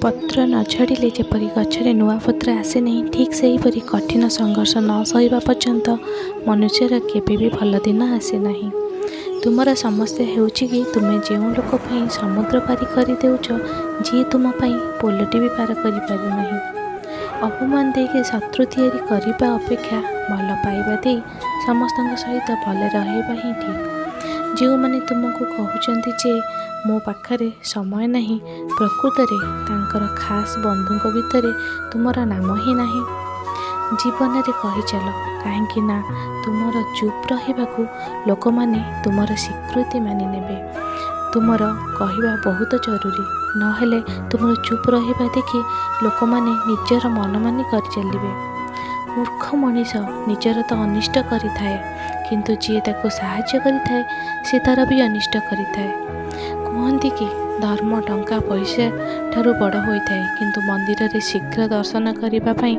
ପତ୍ର ନ ଝଡ଼ିଲେ ଯେପରି ଗଛରେ ନୂଆ ପତ୍ର ଆସେ ନାହିଁ, ଠିକ୍ ସେହିପରି କଠିନ ସଂଘର୍ଷ ନ ସହିବା ପର୍ଯ୍ୟନ୍ତ ମନୁଷ୍ୟର କେବେ ବି ଭଲ ଦିନ ଆସେ ନାହିଁ। ତୁମର ସମସ୍ୟା ହେଉଛି କି ତୁମେ ଯେଉଁ ଲୋକ ପାଇଁ ସମୁଦ୍ର ପାରି କରିଦେଉଛ, ଯିଏ ତୁମ ପାଇଁ ପୋଲଟି ବି ପାର କରିପାରୁନାହିଁ। ଅପମାନ ଦେଇକି ଶତ୍ରୁ ତିଆରି କରିବା ଅପେକ୍ଷା ଭଲ ପାଇବା ଦେଇ ସମସ୍ତଙ୍କ ସହିତ ଭଲରେ ରହିବା ହିଁ ଠିକ୍। ଯେଉଁମାନେ ତୁମକୁ କହୁଛନ୍ତି ଯେ ମୋ ପାଖରେ ସମୟ ନାହିଁ, ପ୍ରକୃତରେ ତାଙ୍କର ଖାସ୍ ବନ୍ଧୁଙ୍କ ଭିତରେ ତୁମର ନାମ ହିଁ ନାହିଁ। ଜୀବନରେ କହିଚାଲ, କାହିଁକି ନା ତୁମର ଚୁପ୍ ରହିବାକୁ ଲୋକମାନେ ତୁମର ସ୍ୱୀକୃତି ମାନିନେବେ। ତୁମର କହିବା ବହୁତ ଜରୁରୀ, ନହେଲେ ତୁମର ଚୁପ୍ ରହିବା ଦେଖି ଲୋକମାନେ ନିଜର ମନମାନି କରିଚାଲିବେ। ମୂର୍ଖ ମଣିଷ ନିଜର ତ ଅନିଷ୍ଟ କରିଥାଏ, କିନ୍ତୁ ଯିଏ ତାକୁ ସାହାଯ୍ୟ କରିଥାଏ ସେ ତା'ର ବି ଅନିଷ୍ଟ କରିଥାଏ। କୁହନ୍ତି କି ଧର୍ମ ଟଙ୍କା ପଇସା ଠାରୁ ବଡ଼ ହୋଇଥାଏ, କିନ୍ତୁ ମନ୍ଦିରରେ ଶୀଘ୍ର ଦର୍ଶନ କରିବା ପାଇଁ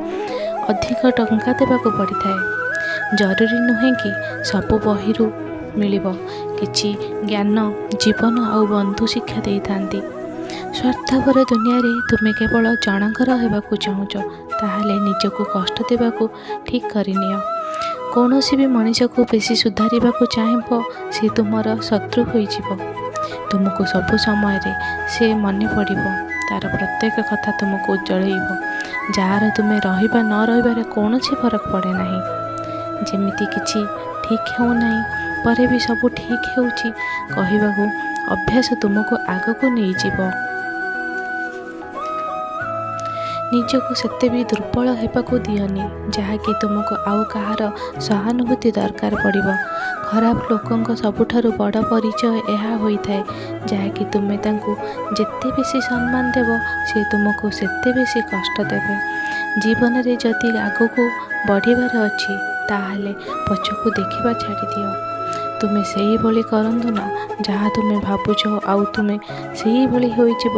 ଅଧିକ ଟଙ୍କା ଦେବାକୁ ପଡ଼ିଥାଏ। ଜରୁରୀ ନୁହେଁ କି ସବୁ ବହିରୁ ମିଳିବ, କିଛି ଜ୍ଞାନ ଜୀବନ ଆଉ ବନ୍ଧୁ ଶିକ୍ଷା ଦେଇଥାନ୍ତି। ସ୍ୱାର୍ଥପର ଦୁନିଆରେ ତୁମେ କେବଳ ଜଣଙ୍କର ହେବାକୁ ଚାହୁଁଛ, ତାହେଲେ ନିଜକୁ କଷ୍ଟ ଦେବାକୁ ଠିକ୍ କରିନିଅ। କୌଣସି ବି ମଣିଷକୁ ବେଶୀ ସୁଧାରିବାକୁ ଚାହିଁବ, ସେ ତୁମର ଶତ୍ରୁ ହୋଇଯିବ। ତୁମକୁ ସବୁ ସମୟରେ ସେ ମନେ ପଡ଼ିବ, ତା'ର ପ୍ରତ୍ୟେକ କଥା ତୁମକୁ ଜଳେଇବ, ଯାହାର ତୁମେ ରହିବା ନ ରହିବାରେ କୌଣସି ଫରକ ପଡ଼େ ନାହିଁ। ଯେମିତି କିଛି ଠିକ୍ ହେଉନାହିଁ ପରେ ବି ସବୁ ଠିକ୍ ହେଉଛି କହିବାକୁ ଅଭ୍ୟାସ ତୁମକୁ ଆଗକୁ ନେଇଯିବ। ନିଜକୁ ସେତେ ବି ଦୁର୍ବଳ ହେବାକୁ ଦିଅନି, ଯାହାକି ତୁମକୁ ଆଉ କାହାର ସହାନୁଭୂତି ଦରକାର ପଡ଼ିବ। ଖରାପ ଲୋକଙ୍କ ସବୁଠାରୁ ବଡ଼ ପରିଚୟ ଏହା ହୋଇଥାଏ, ଯାହାକି ତୁମେ ତାଙ୍କୁ ଯେତେ ବେଶୀ ସମ୍ମାନ ଦେବ, ସେ ତୁମକୁ ସେତେ ବେଶୀ କଷ୍ଟ ଦେବେ। ଜୀବନରେ ଯଦି ଆଗକୁ ବଢ଼ିବାର ଅଛି, ତାହେଲେ ପଛକୁ ଦେଖିବା ଛାଡ଼ିଦିଅ। ତୁମେ ସେଇଭଳି କରନ୍ତୁ ନା ଯାହା ତୁମେ ଭାବୁଛ, ଆଉ ତୁମେ ସେଇଭଳି ହୋଇଯିବ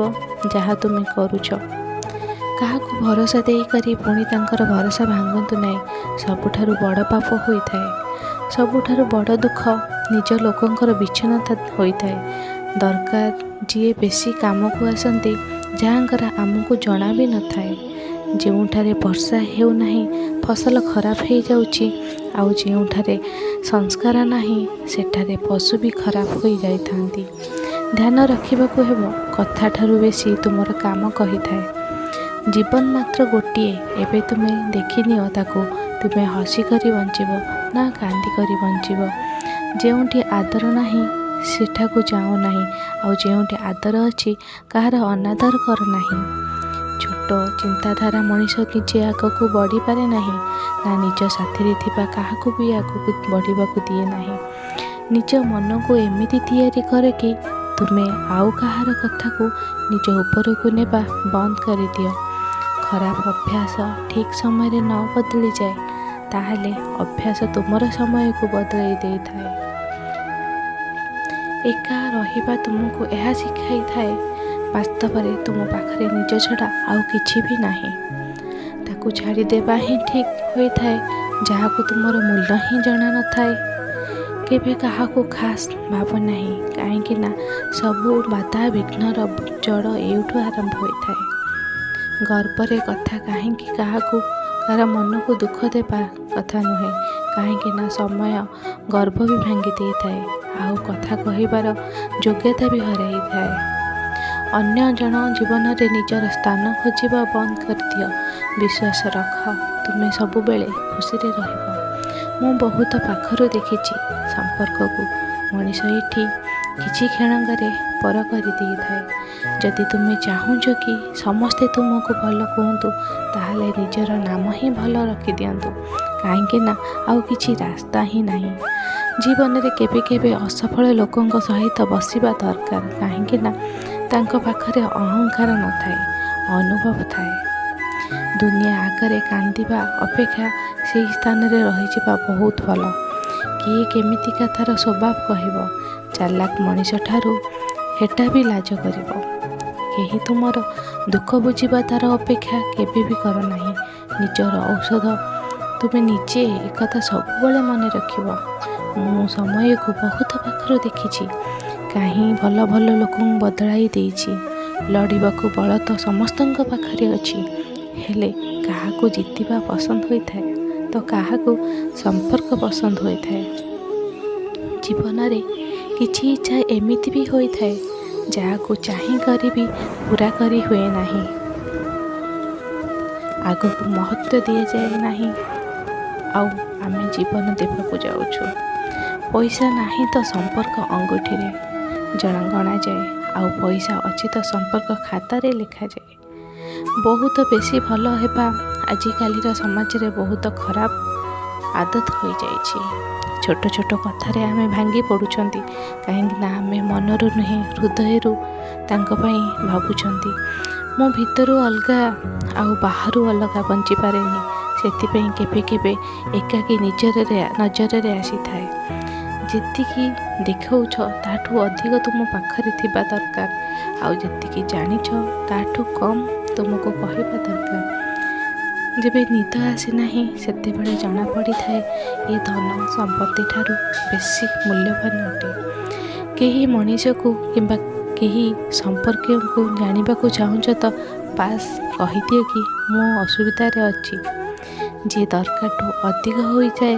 ଯାହା ତୁମେ କରୁଛ। କାହାକୁ ଭରସା ଦେଇକରି ପୁଣି ତାଙ୍କର ଭରସା ଭାଙ୍ଗନ୍ତୁ ନାହିଁ, ସବୁଠାରୁ ବଡ଼ ପାପ ହୋଇଥାଏ। ସବୁଠାରୁ ବଡ଼ ଦୁଃଖ ନିଜ ଲୋକଙ୍କର ବିଚ୍ଛିନ୍ନତା ହୋଇଥାଏ। ଦରକାର ଯିଏ ବେଶୀ କାମକୁ ଆସନ୍ତି, ଯାହାଙ୍କର ଆମକୁ ଜଣା ବି ନଥାଏ। ଯେଉଁଠାରେ ବର୍ଷା ହେଉନାହିଁ ଫସଲ ଖରାପ ହେଇଯାଉଛି, ଆଉ ଯେଉଁଠାରେ ସଂସ୍କାର ନାହିଁ ସେଠାରେ ପଶୁ ବି ଖରାପ ହୋଇଯାଇଥାନ୍ତି। ଧ୍ୟାନ ରଖିବାକୁ ହେବ, କଥାଠାରୁ ବେଶୀ ତୁମର କାମ କହିଥାଏ। ଜୀବନ ମାତ୍ର ଗୋଟିଏ, ଏବେ ତୁମେ ଦେଖିନିଅ ତାକୁ, ତୁମେ ହସି କରି ବଞ୍ଚିବ ନା କାନ୍ଦି କରି ବଞ୍ଚିବ। ଯେଉଁଠି ଆଦର ନାହିଁ ସେଠାକୁ ଯାଅ ନାହିଁ, ଆଉ ଯେଉଁଠି ଆଦର ଅଛି କାହାର ଅନାଦର କର ନାହିଁ। ଛୋଟ ଚିନ୍ତାଧାରା ମଣିଷ ନିଜେ ଆଗକୁ ବଢ଼ିପାରେ ନାହିଁ, ନା ନିଜ ସାଥିରେ ଥିବା କାହାକୁ ବି ଆଗକୁ ବଢ଼ିବାକୁ ଦିଏ ନାହିଁ। ନିଜ ମନକୁ ଏମିତି ତିଆରି କରେ କି ତୁମେ ଆଉ କାହାର କଥାକୁ ନିଜ ଉପରକୁ ନେବା ବନ୍ଦ କରିଦିଅ। ଖରାପ ଅଭ୍ୟାସ ଠିକ୍ ସମୟରେ ନ ବଦଳିଯାଏ, ତାହେଲେ ଅଭ୍ୟାସ ତୁମର ସମୟକୁ ବଦଳାଇ ଦେଇଥାଏ। ଏକା ରହିବା ତୁମକୁ ଏହା ଶିଖାଇଥାଏ, ବାସ୍ତବରେ ତୁମ ପାଖରେ ନିଜ ଛଡ଼ା ଆଉ କିଛି ବି ନାହିଁ। ତାକୁ ଛାଡ଼ିଦେବା ହିଁ ଠିକ୍ ହୋଇଥାଏ, ଯାହାକୁ ତୁମର ମୂଲ୍ୟ ହିଁ ଜଣା ନଥାଏ। କେବେ କାହାକୁ ଖାସ୍ ଭାବ ନାହିଁ, କାହିଁକି ନା ସବୁ ବାଧାବିଘ୍ନର ଜଡ଼ ଏଇଠୁ ଆରମ୍ଭ ହୋଇଥାଏ। ଗର୍ବରେ କଥା କାହିଁକି କାହାକୁ କାହାର ମନକୁ ଦୁଃଖ ଦେବା କଥା ନୁହେଁ, କାହିଁକି ନା ସମୟ ଗର୍ବ ବି ଭାଙ୍ଗି ଦେଇଥାଏ, ଆଉ କଥା କହିବାର ଯୋଗ୍ୟତା ବି ହରାଇଥାଏ। ଅନ୍ୟ ଜଣ ଜୀବନରେ ନିଜର ସ୍ଥାନ ଖୋଜିବା ବନ୍ଦ କରିଦିଅ। ବିଶ୍ୱାସ ରଖ, ତୁମେ ସବୁବେଳେ ଖୁସିରେ ରହିବ। ମୁଁ ବହୁତ ପାଖରୁ ଦେଖିଛି ସମ୍ପର୍କକୁ ମଣିଷ ଏଠି କିଛି କ୍ଷଣକରେ ପର କରିଦେଇଥାଏ। ଯଦି ତୁମେ ଚାହୁଁଛ କି ସମସ୍ତେ ତୁମକୁ ଭଲ କୁହନ୍ତୁ, ତାହେଲେ ନିଜର ନାମ ହିଁ ଭଲ ରଖିଦିଅନ୍ତୁ, କାହିଁକି ନା ଆଉ କିଛି ରାସ୍ତା ହିଁ ନାହିଁ। ଜୀବନରେ କେବେ କେବେ ଅସଫଳ ଲୋକଙ୍କ ସହିତ ବସିବା ଦରକାର, କାହିଁକି ନା ତାଙ୍କ ପାଖରେ ଅହଙ୍କାର ନଥାଏ, ଅନୁଭବ ଥାଏ। ଦୁନିଆ ଆଗରେ କାନ୍ଦିବା ଅପେକ୍ଷା ସେହି ସ୍ଥାନରେ ରହିଯିବା ବହୁତ ଭଲ। କିଏ କେମିତିକା ତା'ର ସ୍ୱଭାବ କହିବ, ଚାଲାକ ମଣିଷ ଠାରୁ ହେଟା ବି ଲାଜ କରିବ। କେହି ତୁମର ଦୁଃଖ ବୁଝିବା ତା'ର ଅପେକ୍ଷା କେବେ ବି କର ନାହିଁ। ନିଜର ଔଷଧ ତୁମେ ନିଜେ, ଏକଥା ସବୁବେଳେ ମନେ ରଖିବ। ମୁଁ ସମୟକୁ ବହୁତ ପାଖରୁ ଦେଖିଛି, କାହିଁ ଭଲ ଭଲ ଲୋକଙ୍କୁ ବଦଳାଇ ଦେଇଛି। ଲଢ଼ିବାକୁ ବଳ ତ ସମସ୍ତଙ୍କ ପାଖରେ ଅଛି, ହେଲେ କାହାକୁ ଜିତିବା ପସନ୍ଦ ହୋଇଥାଏ ତ କାହାକୁ ସମ୍ପର୍କ ପସନ୍ଦ ହୋଇଥାଏ। ଜୀବନରେ କିଛି ଇଚ୍ଛା ଏମିତି ବି ହୋଇଥାଏ ଯାହାକୁ ଚାହିଁକରି ବି ପୂରା କରି ହୁଏ ନାହିଁ। ଆଗକୁ ମହତ୍ତ୍ୱ ଦିଆଯାଏ ନାହିଁ, ଆଉ ଆମେ ଜୀବନ ଦେବାକୁ ଯାଉଛୁ। ପଇସା ନାହିଁ ତ ସମ୍ପର୍କ ଅଙ୍ଗୁଠିରେ ଜଣ ଗଣାଯାଏ, ଆଉ ପଇସା ଅଛି ତ ସମ୍ପର୍କ ଖାତାରେ ଲେଖାଯାଏ। ବହୁତ ବେଶୀ ଭଲ ହେବା ଆଜିକାଲିର ସମାଜରେ ବହୁତ ଖରାପ ଆଦତ ହୋଇଯାଇଛି। ଛୋଟ ଛୋଟ କଥାରେ ଆମେ ଭାଙ୍ଗି ପଡ଼ୁଛନ୍ତି, କାହିଁକିନା ଆମେ ମନରୁ ନୁହେଁ ହୃଦୟରୁ ତାଙ୍କ ପାଇଁ ଭାବୁଛନ୍ତି। ମୁଁ ଭିତରୁ ଅଲଗା ଆଉ ବାହାରୁ ଅଲଗା ବଞ୍ଚିପାରେନି, ସେଥିପାଇଁ କେବେ କେବେ ଏକାକୀ ନିଜରରେ ନଜରରେ ଆସିଥାଏ। ଯେତିକି ଦେଖାଉଛ ତାଠୁ ଅଧିକ ତୁମ ପାଖରେ ଥିବା ଦରକାର, ଆଉ ଯେତିକି ଜାଣିଛ ତାଠୁ କମ୍ ତୁମକୁ କହିବା ଦରକାର। ଯେବେ ନିଦ ଆସେ ନାହିଁ ସେତେବେଳେ ଜଣାପଡ଼ିଥାଏ ଏ ଧନ ସମ୍ପତ୍ତି ଠାରୁ ବେଶୀ ମୂଲ୍ୟବାନ ଅଟେ। କେହି ମଣିଷକୁ କିମ୍ବା କେହି ସମ୍ପର୍କୀୟଙ୍କୁ ଜାଣିବାକୁ ଚାହୁଁଛ ତ ବାସ୍ କହିଦିଅ କି ମୁଁ ଅସୁବିଧାରେ ଅଛି। ଯିଏ ଦରକାରଠୁ ଅଧିକ ହୋଇଯାଏ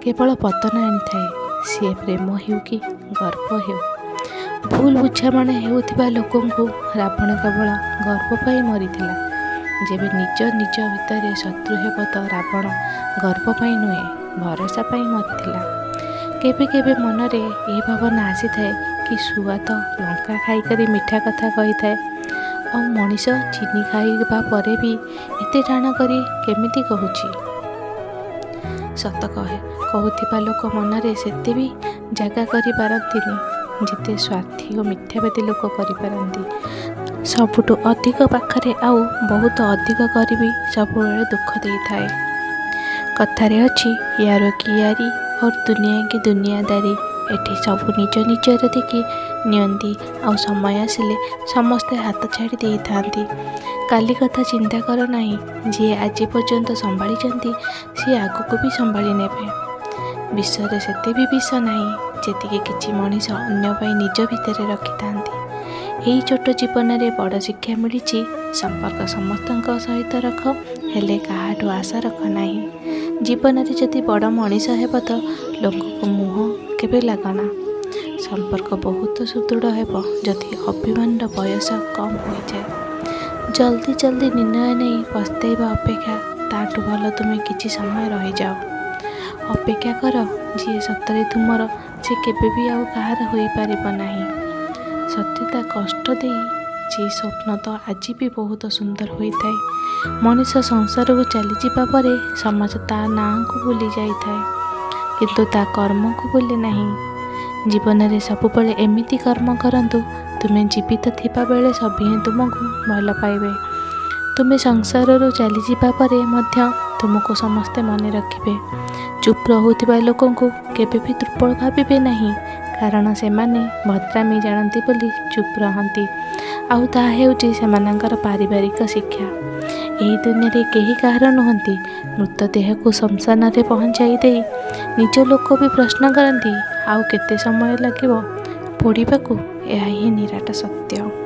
କେବଳ ପତନ ଆଣିଥାଏ, ସିଏ ପ୍ରେମ ହେଉ କି ଗର୍ବ ହେଉ। ଭୁଲ ବୁଝାମଣା ହେଉଥିବା ଲୋକଙ୍କୁ ରାବଣ କେବଳ ଗର୍ବ ପାଇଁ ମରିଥିଲା। ଯେବେ ନିଜ ନିଜ ଭିତରେ ଶତ୍ରୁ ହେବ ତ ରାବଣ ଗର୍ବ ପାଇଁ ନୁହେଁ, ଭରସା ପାଇଁ ମରିଥିଲା। କେବେ କେବେ ମନରେ ଏ ଭାବନା ଆସିଥାଏ କି ଶୁଆ ତ ଲଙ୍କା ଖାଇକରି ମିଠା କଥା କହିଥାଏ, ଆଉ ମଣିଷ ଚିନି ଖାଇବା ପରେ ବି ଏତେ ଟାଣ କରି କେମିତି କହୁଛି? ସତ କହେ କହୁଥିବା ଲୋକ ମନରେ ସେତେ ବି ଜାଗା କରିପାରନ୍ତିନି ଯେତେ ସ୍ୱାର୍ଥୀ ଓ ମିଥ୍ୟାବାଦୀ ଲୋକ କରିପାରନ୍ତି। ସବୁଠୁ ଅଧିକ ପାଖରେ ଆଉ ବହୁତ ଅଧିକ କରିବି ସବୁବେଳେ ଦୁଃଖ ଦେଇଥାଏ। କଥାରେ ଅଛି, ୟାର କି ୟାରି ଅର୍ ଦୁନିଆ କି ଦୁନିଆଦାରୀ। ଏଠି ସବୁ ନିଜ ନିଜର ଦେଖି ନିଅନ୍ତି, ଆଉ ସମୟ ଆସିଲେ ସମସ୍ତେ ହାତ ଛାଡ଼ି ଦେଇଥାନ୍ତି। କାଲି କଥା ଚିନ୍ତା କର ନାହିଁ, ଯିଏ ଆଜି ପର୍ଯ୍ୟନ୍ତ ସମ୍ଭାଳିଛନ୍ତି ସିଏ ଆଗକୁ ବି ସମ୍ଭାଳି ନେବେ। ବିଷରେ ସେତେ ବି ବିଷ ନାହିଁ ଯେତିକି କିଛି ମଣିଷ ଅନ୍ୟ ପାଇଁ ନିଜ ଭିତରେ ରଖିଥାନ୍ତି। ଏହି ଛୋଟ ଜୀବନରେ ବଡ଼ ଶିକ୍ଷା ମିଳିଛି, ସମ୍ପର୍କ ସମସ୍ତଙ୍କ ସହିତ ରଖ, ହେଲେ କାହାଠୁ ଆଶା ରଖ ନାହିଁ। ଜୀବନରେ ଯଦି ବଡ଼ ମଣିଷ ହେବ ତ ଲୋକଙ୍କ ମୁହଁ କେବେ ଲାଗନା। ସମ୍ପର୍କ ବହୁତ ସୁଦୃଢ଼ ହେବ ଯଦି ଅଭିମାନର ବୟସ କମ୍ ହୋଇଯାଏ। ଜଲ୍ଦି ଜଲ୍ଦି ନିର୍ଣ୍ଣୟ ନେଇ ପସ୍ତେଇବା ଅପେକ୍ଷା ତାଠୁ ଭଲ ତୁମେ କିଛି ସମୟ ରହିଯାଅ, ଅପେକ୍ଷା କର। ଯିଏ ସତରେ ତୁମର ସେ କେବେ ବି ଆଉ କାହାର ହୋଇପାରିବ ନାହିଁ। ସତ୍ୟତା କଷ୍ଟ ଦେଇଛି, ସ୍ୱପ୍ନ ତ ଆଜି ବି ବହୁତ ସୁନ୍ଦର ହୋଇଥାଏ। ମଣିଷ ସଂସାରକୁ ଚାଲିଯିବା ପରେ ସମାଜ ତା ନାଁକୁ ଭୁଲି ଯାଇଥାଏ, କିନ୍ତୁ ତା କର୍ମକୁ ଭୁଲେ ନାହିଁ। ଜୀବନରେ ସବୁବେଳେ ଏମିତି କର୍ମ କରନ୍ତୁ, ତୁମେ ଜୀବିତ ଥିବାବେଳେ ସଭିଏଁ ତୁମକୁ ଭଲ ପାଇବେ। ତୁମେ ସଂସାରରୁ ଚାଲିଯିବା ପରେ ମଧ୍ୟ ତୁମକୁ ସମସ୍ତେ ମନେ ରଖିବେ। ଚୁପ୍ ରହୁଥିବା ଲୋକଙ୍କୁ କେବେ ବି ଦୁର୍ବଳ ଭାବିବେ ନାହିଁ, କାରଣ ସେମାନେ ଭଦ୍ରାମି ଜାଣନ୍ତି ବୋଲି ଚୁପ୍ ରହନ୍ତି, ଆଉ ତାହା ହେଉଛି ସେମାନଙ୍କର ପାରିବାରିକ ଶିକ୍ଷା। ଏହି ଦୁନିଆରେ କେହି କାହାର ନୁହନ୍ତି। ମୃତଦେହକୁ ଶ୍ମଶାନରେ ପହଞ୍ଚାଇ ଦେଇ ନିଜ ଲୋକ ବି ପ୍ରଶ୍ନ କରନ୍ତି, ଆଉ କେତେ ସମୟ ଲାଗିବ ପୋଡ଼ିବାକୁ? ଏହା ହିଁ ନିରାଟ ସତ୍ୟ।